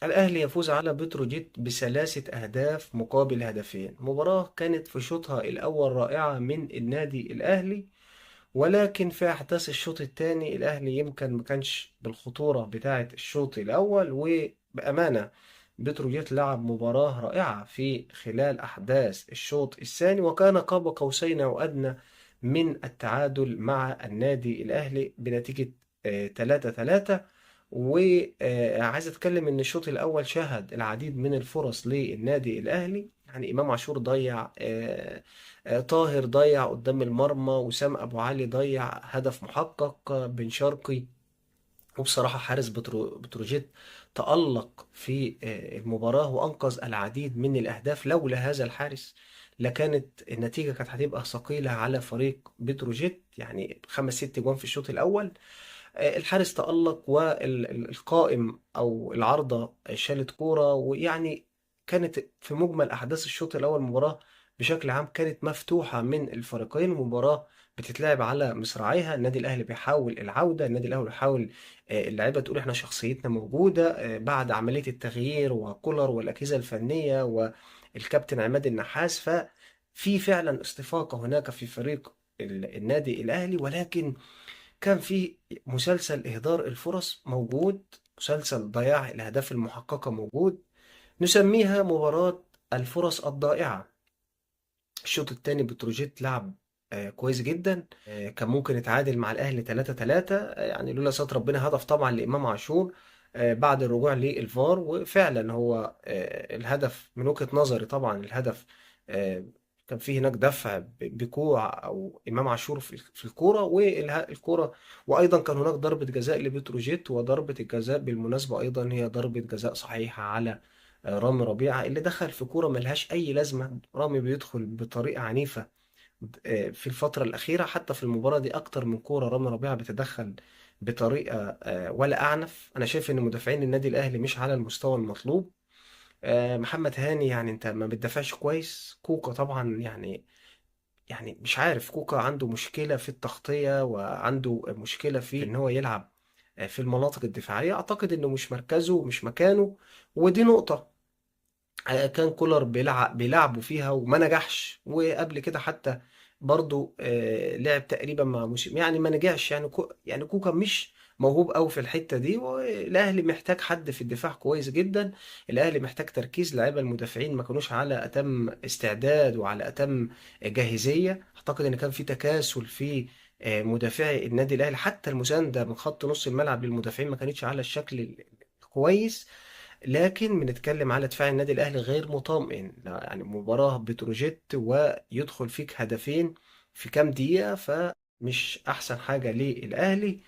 الأهلي يفوز على بتروجيت ب3 أهداف مقابل هدفين. مباراة كانت في شوطها الأول رائعة من النادي الأهلي، ولكن في أحداث الشوط الثاني الأهلي يمكن ما كانش بالخطورة بتاعة الشوط الأول. وبأمانة بتروجيت لعب مباراة رائعة في خلال أحداث الشوط الثاني، وكان قاب قوسين أو أدنى من التعادل مع النادي الأهلي بنتيجة 3-3. وعايز اتكلم ان الشوط الاول شهد العديد من الفرص للنادي الاهلي، يعني امام عاشور ضيع، طاهر ضيع قدام المرمى، وسام ابو علي ضيع هدف محقق، بن شرقي، وبصراحة حارس بتروجيت تألق في المباراة وأنقذ العديد من الأهداف. لولا هذا الحارس لكانت النتيجة كانت هتبقى ثقيلة على فريق بتروجيت، يعني 5 6 جوان في الشوط الأول. الحارس تألق، والقائم أو العارضة شالت كورة، ويعني كانت في مجمل أحداث الشوط الأول مباراة بشكل عام كانت مفتوحة من الفريقين، مباراة بتتلعب على مصراعيها. النادي الأهلي بيحاول العودة، النادي الأهلي بيحاول، اللعيبة تقول احنا شخصيتنا موجودة، بعد عملية التغيير وكولر والأجهزة الفنية والكابتن عماد النحاس، ففي فعلا استفاقة هناك في فريق النادي الأهلي. ولكن كان في مسلسل إهدار الفرص موجود، مسلسل ضياع الأهداف المحققة موجود، نسميها مباراة الفرص الضائعة. الشوط الثاني بتروجيت لعب كويس جدا، كان ممكن يتعادل مع الأهلي 3-3، يعني لولا ستر ربنا هدف طبعا لإمام عاشور بعد الرجوع للفار. وفعلا هو الهدف من وجهة نظري، طبعا الهدف آه، كان فيه هناك دفع بكوع او امام عاشور في الكوره، والكوره، وايضا كان هناك ضربه جزاء لبتروجيت، وضربه الجزاء بالمناسبه ايضا هي ضربه جزاء صحيحه على رامي ربيعة اللي دخل في كورة ملهاش أي لازمة. رامي بيدخل بطريقة عنيفة في الفترة الأخيرة، حتى في المباراة دي أكتر من كورة رامي ربيعة بيتدخل بطريقة ولا أعنف. أنا شايف إن مدافعين النادي الأهلي مش على المستوى المطلوب. محمد هاني يعني أنت ما بتدافعش كويس. كوكا طبعا يعني مش عارف، كوكا عنده مشكلة في التغطية، وعنده مشكلة في إن هو يلعب في المناطق الدفاعية. أعتقد إنه مش مركزه ومش مكانه، ودي نقطة كان كولر بيلعبه فيها وما نجحش. وقبل كده حتى برضو لعب تقريبا مع موسم، يعني ما نجحش. يعني يعني كوكا مش موهوب قوي في الحتة دي، والاهلي محتاج حد في الدفاع كويس جدا. الاهلي محتاج تركيز، لعيبة المدافعين ما كانوش على اتم استعداد وعلى اتم جاهزية. اعتقد ان كان في تكاسل في مدافعي النادي الاهلي، حتى المساندة من خط نص الملعب للمدافعين ما كانتش على الشكل الكويس. لكن بنتكلم على دفاع النادي الأهلي غير مطمئن، يعني مباراة بتروجيت ويدخل فيك هدفين في كام دقيقة، فمش أحسن حاجة للأهلي.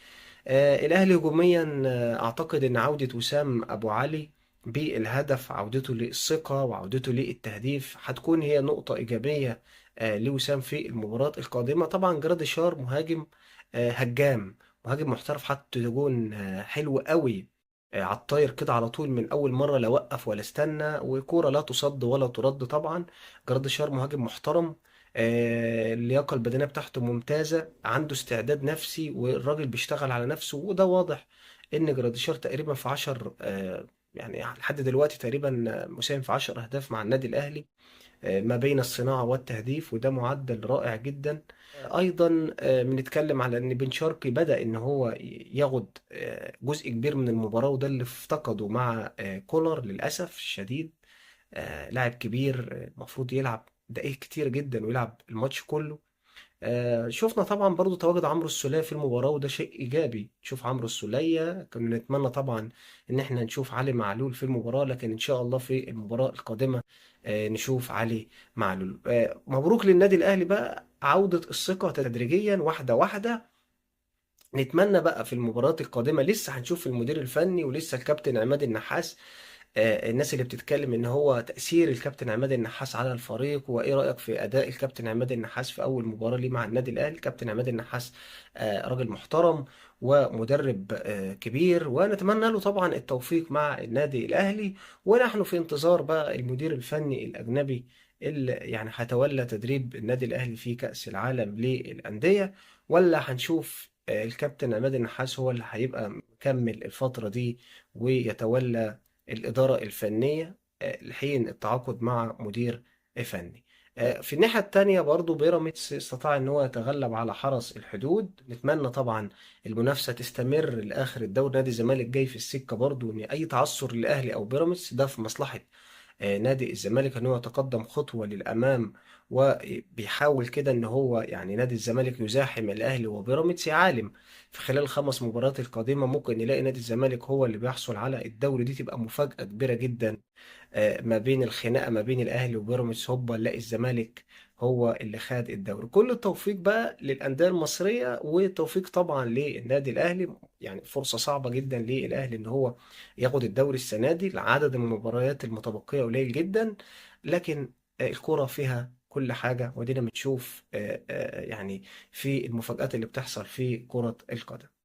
الأهلي هجوميا، أعتقد أن عودة وسام أبو علي بالهدف، عودته للثقة وعودته للتهديف، هتكون هي نقطة إيجابية لوسام في المباراة القادمة. طبعا جراديشار مهاجم، هجام، مهاجم محترف، حط جون حلو قوي، على الطاير كده على طول من أول مرة، لا وقف ولا استنى، وكورة لا تصد ولا ترد. طبعا جراديشار مهاجم محترم، اللياقة البدنية بتاعته ممتازة، عنده استعداد نفسي، والراجل بيشتغل على نفسه، وده واضح ان جراديشار تقريبا في 10، يعني لحد دلوقتي تقريبا مساهم في 10 اهداف مع النادي الاهلي، ما بين الصناعة والتهديف، وده معدل رائع جدا. ايضا بنتكلم على ان بن شرقي بدأ ان هو ياخد جزء كبير من المباراة، وده اللي افتقده مع كولر للأسف الشديد. لاعب كبير، المفروض يلعب دقايق كتير جدا ويلعب الماتش كله. شفنا طبعا برضو تواجد عمرو السولية في المباراة، وده شيء إيجابي. شوف عمرو السولية، كنا نتمنى طبعا إن احنا نشوف علي معلول في المباراة، لكن إن شاء الله في المباراة القادمة نشوف علي معلول. مبروك للنادي الأهلي بقى عودة الثقة تدريجيا، واحدة واحدة. نتمنى بقى في المباريات القادمة، لسه هنشوف المدير الفني ولسه الكابتن عماد النحاس. الناس اللي بتتكلم ان هو تأثير الكابتن عماد النحاس على الفريق، وايه رأيك في اداء الكابتن عماد النحاس في اول مباراة ليه مع النادي الاهلي؟ الكابتن عماد النحاس راجل محترم ومدرب كبير، ونتمنى له طبعا التوفيق مع النادي الاهلي. ونحن في انتظار بقى المدير الفني الاجنبي اللي هيتولى تدريب النادي الاهلي في كأس العالم للأندية، ولا هنشوف الكابتن عماد النحاس هو اللي هيبقى مكمل الفترة دي ويتولى الإدارة الفنية لحين التعاقد مع مدير فني. في الناحية التانية برضو بيراميدز استطاع ان هو يتغلب على حرس الحدود. نتمنى طبعا المنافسة تستمر لآخر الدوري. نادي الزمالك جاي في السكة برضو، ان اي تعثر للأهلي او بيراميدز ده في مصلحة نادي الزمالك، ان هو يتقدم خطوة للأمام، وبيحاول كده ان هو يعني نادي الزمالك يزاحم الأهلي وبيراميدز. يا عالم في خلال الخمس مباريات القادمة ممكن نلاقي نادي الزمالك هو اللي بيحصل على الدوري، دي تبقى مفاجأة كبيرة جدا. ما بين الخناقة ما بين الأهلي وبيراميدز، هوبا نلاقي الزمالك هو اللي خد الدوري. كل التوفيق بقى للأندية المصرية، والتوفيق طبعا للنادي الأهلي. يعني فرصة صعبة جدا للأهلي إن هو ياخد الدوري السنة دي، عدد المباريات المتبقية قليل جدا، لكن الكرة فيها كل حاجة، ودينا بنشوف يعني في المفاجآت اللي بتحصل في كرة القدم.